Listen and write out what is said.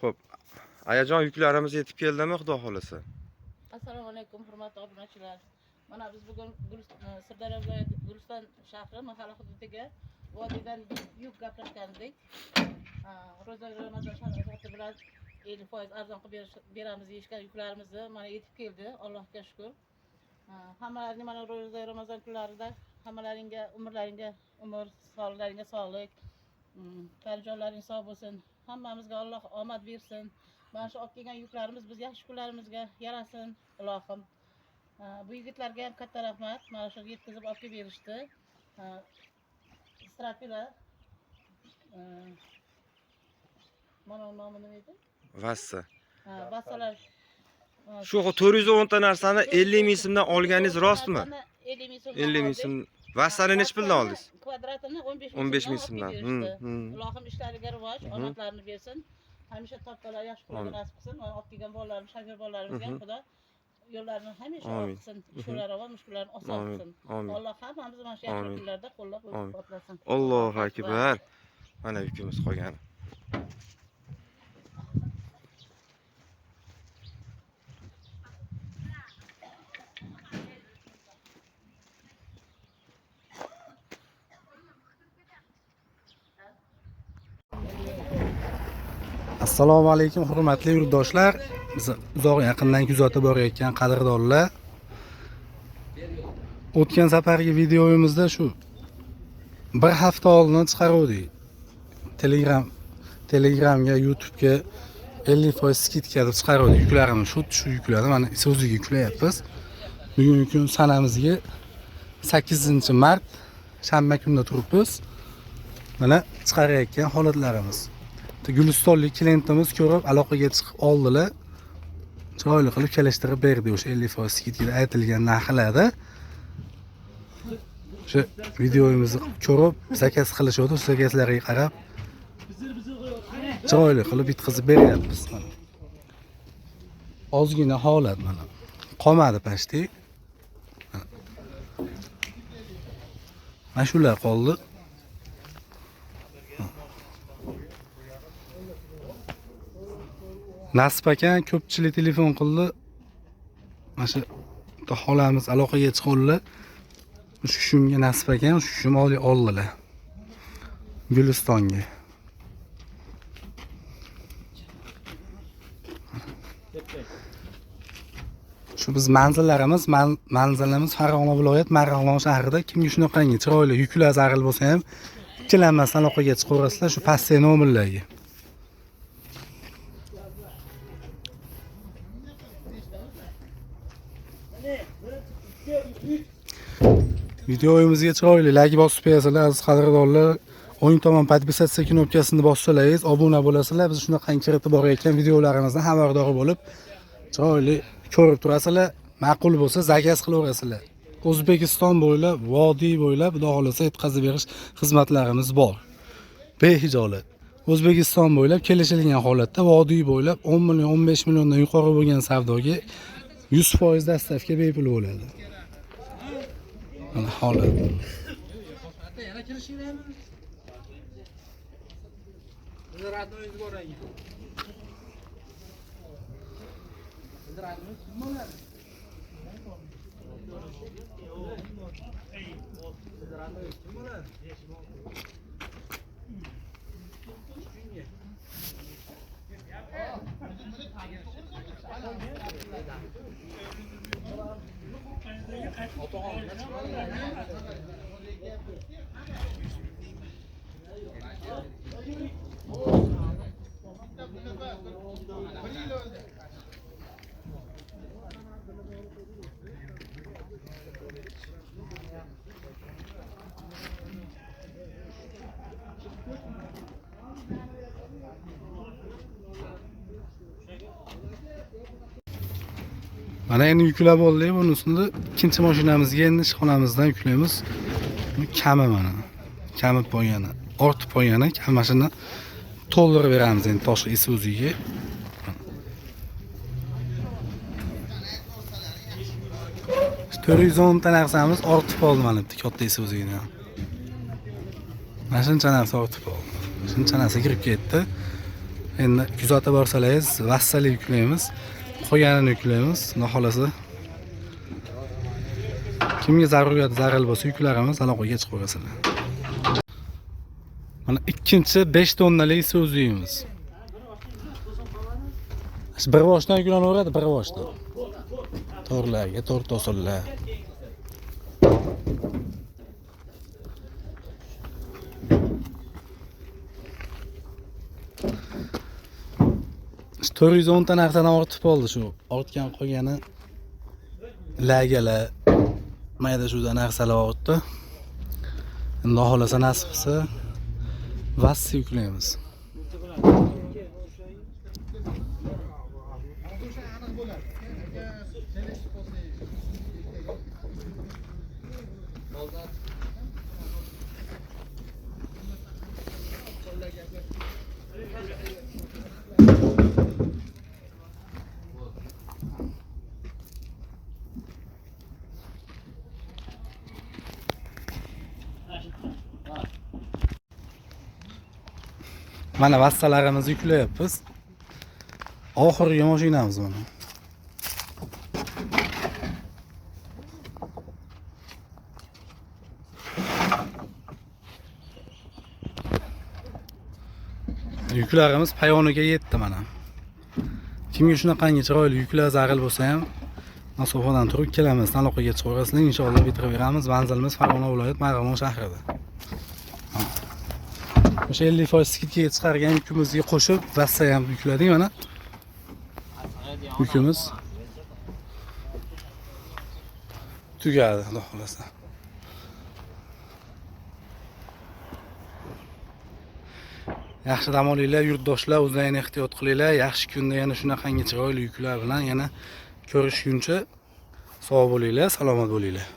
Xo'p, ayajon, yuklarimiz yetib keldimi, xudo xolasa? Assalomu alaykum, hurmatli obunachilar. Mana biz bugun Sirdaryo viloyati Guliston shahri mahalla hududiga vodiydan yuk gaplashgan edik. Ro'za Ramazon sharofati bilan 50% arzon qilib beramiz deyishgan yuklarimizni mana yetib keldi, Allohga shukr. Hammalaringni mana ro'za Ramazon kunlarida hammalaringga umrlaringga umr, sog'liklaringga sog'lik, tani jonlaring sog' bo'lsin. Hammamizga Alloh omad bersin. Mana shu olib kelgan yuklarimiz biz yaxshi kunlarimizga yarasin, ilohim. Bu yigitlarga ham katta rahmat. Mana shu yetkazib olib kelib berishdi. Strapila, mana nomi nima edi? Vassa. Vassalar. Shu 410 ta narsani 50 ming so'mdan olganingiz rostmi? 50 ming so'mdan 50 ming oldik. so'm. Vassani nechi puldan oldingiz? Kvadratini 15 15 ming olib so'mdan. kelib berishdi. Ilohim ishlariga rivoj, omadlarini bersin. Hamisha toptalar yaxshi kunlarga Amin. Nasib qilsin. Mana olib kelgan bolalarim, shofyor bolalarimizga ham Xudo yo'llarini hamisha Amin. oq qilsin. Ishlari va mushkullarni oson Amin. qilsin. Amin. Alloh hammamizni mana shu yaxshi Amin. kunlarda qo'llab Amin. quvvatlasin. Allohu akbar. Mana yukimiz qolgani. Assalomu alaykum, hurmatli yurtdoshlar. Bizni uzoq yaqindan kuzatib borayotgan qadrdonlar. O'tgan safargi videomizda shu bir hafta oldin chiqaruvdik. Telegramga, YouTube'ga 50% скидка deb chiqaruvdik yuklarimiz. Shu yuklarni mana Isuzu'ga yuklayapmiz. Bugungi kun sanamizga 8-mart shanba kunida turibmiz. Mana chiqarayotgan holatlarimiz. Gulistonlik klientimiz ko'rib aloqaga chiqib oldilar. Chiroyli qilib kelishtirib berdi o'sha 50% скидка da aytilgan narxlarda. O'sha videomizni ko'rib заказ qilishadi, o'sha заказ larga qarab chiroyli qilib bitkazib beryapmiz mana. Ozgina holat mana. Qolmadi почти. Mana shular qoldi. Nasib aka ko'pchilik telefon qildi. Mana shu bitta xolamiz aloqaga chiqdilar. Shu shunga nasib ekan, shu shum oldilar. Gulistonga. Shu biz manzillarimiz, manzilimiz Farg'ona viloyat Marg'ilon shahrida. Kimga shunaqangi chiroyli yuklar zaril bo'lsa ham, ikkilanmasdan aloqaga chiqaverasizlar shu pastdagi nomerlarga. Videomizga chiroyli like bosib qo'yasizlar, aziz qadrdonlar. O'ng tomon подписаться knopkasini bossalaringiz, obuna bo'lasizlar. Biz shunaqangi kiritib borayotgan videolarimizdan xabardor bo'lib, chiroyli ko'rib turasizlar. Ma'qul bo'lsa, заказ qilaverasizlar. O'zbekiston bo'ylab, vodiy bo'ylab xudo xolasa yetkazib berish xizmatlarimiz bor. Behijolat. O'zbekiston bo'ylab kelishilgan holatda vodiy bo'ylab 10 million, 15 milliondan yuqori bo'lgan savdoga 100% доставка bepul bo'ladi. Mana holat. Yana kirishinglarmi? Bizni родной ingiz bor ekan. Bizni родной kim bo'ladi? Bizni родной kim bo'ladi? Mana endi yuklab oldik. Bunisini ikkinchi mashinamizga endi ishxonamizdan yuklaymiz. Bu kami mana. Kamib qolgani, ortib qolgani, mashina to'ldirib beramiz endi toshli Isuzu'ga. 410 ta narsamiz ortib qoldi mana bitta katta Isuzu'dan. Mana shuncha narsa ortib qoldi. Shuncha narsa kirib ketdi. Endi kuzatib borsalaringiz, vassali yuklaymiz. Qolganini yuklaymiz, xudo xolasa. Kimga zaruriyat zaril bo'lsa yuklarimiz aloqaga chiqaverasizlar. Mana ikkinchi 5 tonnalik so'zuyimiz. Bir boshdan yuklanaveradi, bir boshdan. To'rlarga to'rt to'sinlar. Shu 410 ta narsadan ortib qoldi shu. Ortgan qolgani lagalar, mayda shuda narsalar ortdi. Endi xohlasa nasib qilsa vassa yuklaymiz. Mana vassalarimizni yuklayapmiz. Oxirgi mashinamiz mana. Yuklarimiz payoniga yetdi mana. Kimga shunaqangi chiroyli yuklar zaril bo'lsa ham masofadan turib kelamiz, aloqaga chiqaverasizlar, inshaalloh bitirib beramiz. Manzilimiz Farg'ona viloyat Marg'ilon shahrida. O'sha 50% skidkaga chiqargan yukimizga qo'shib vassa ham yukladik mana. Yukimiz tugadi, xudo xolasa. Yaxshi dam olinglar, yurtdoshlar, o'zlaringni ehtiyot qilinglar. Yaxshi kunda yana shunaqangi chiroyli yuklar bilan yana ko'rishguncha sog' bo'linglar, salomat bo'linglar.